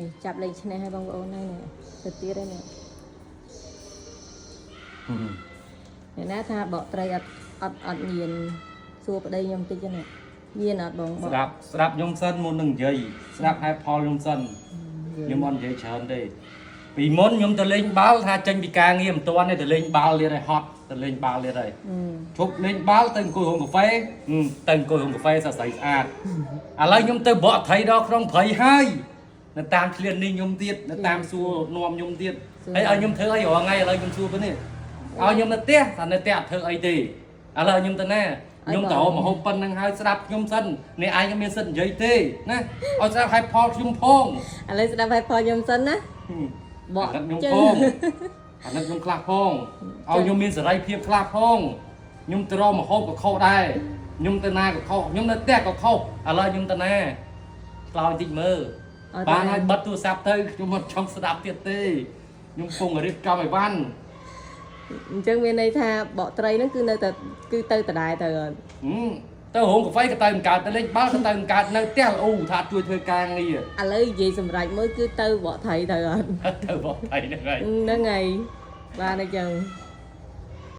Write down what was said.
នេះចាប់លេងឈ្នះឲ្យបងប្អូនហើយនេះទៅទៀតហើយនេះអ្នកណាថាបកត្រីអត់អត់អត់ញៀនសួរប្តីខ្ញុំតិចហ្នឹងញៀនអត់បងបក ស្ដាប់ស្ដាប់ខ្ញុំសិនមុននឹងនិយាយស្ដាប់ហេតុផលខ្ញុំសិនខ្ញុំអត់និយាយច្រើនទេពីមុនខ្ញុំទៅលេងបាល់ថាចេញពីការងារមិនទាន់ទេទៅលេងបាល់ទៀតហើយហត់ទៅលេងបាល់ទៀតហើយ អឺ ឈប់លេងបាល់ទៅអង្គុយរោងកាហ្វេហឹមទៅអង្គុយរោងកាហ្វេសរសៃស្អាតឥឡូវខ្ញុំទៅបកត្រីដល់ក្នុងព្រៃហើយនៅតាមឆ្លៀននេះខ្ញុំទៀតនៅតាមសួរនាំខ្ញុំទៀតហើយឲ្យខ្ញុំធ្វើអីរាល់ថ្ងៃឥឡូវខ្ញុំសួរទៅនេះឲ្យខ្ញុំនៅផ្ទះថានៅផ្ទះអត់ធ្វើអីទេឥឡូវខ្ញុំទៅណាខ្ញុំទៅរកមហូបប៉ុណ្្នឹងហើយស្ដាប់ខ្ញុំសិននេះឯងក៏មានសិទ្ធិនិយាយទេណាឲ្យស្ដាប់ហេតុផលខ្ញុំផង ឥឡូវស្ដាប់ឲ្យផលខ្ញុំសិនណាបក អាណិតខ្ញុំផងអាណិតខ្ញុំខ្លះផងឲ្យខ្ញុំមានសេរីភាពខ្លះផងខ្ញុំទៅរកមហូបក៏ខុសដែរខ្ញុំទៅណាក៏ខុសខ្ញុំនៅផ្ទះក៏ខុសឥឡូវខ្ញុំទៅណាឆ្លើយតិចមើលបានហើយបិទទូរស័ព្ទទៅខ្ញុំអត់ចង់ស្ដាប់ទៀតទេខ្ញុំកំពុងរៀបចំឲ្យបាន អញ្ចឹងមានន័យថាបកត្រីហ្នឹងគឺនៅតែគឺទៅដដែលទៅអត់ ហឹមទៅរោងកាហ្វេក៏ទៅបង្កើតទៅលេងបាល់ក៏ទៅបង្កើតនៅផ្ទះល្អថាជួយធ្វើការងារ ឥឡូវនិយាយសម្រាប់មើលគឺទៅបកត្រីទៅអត់ ទៅបោះថៃហ្នឹងហើយ ហ្នឹងហើយបានអញ្ចឹង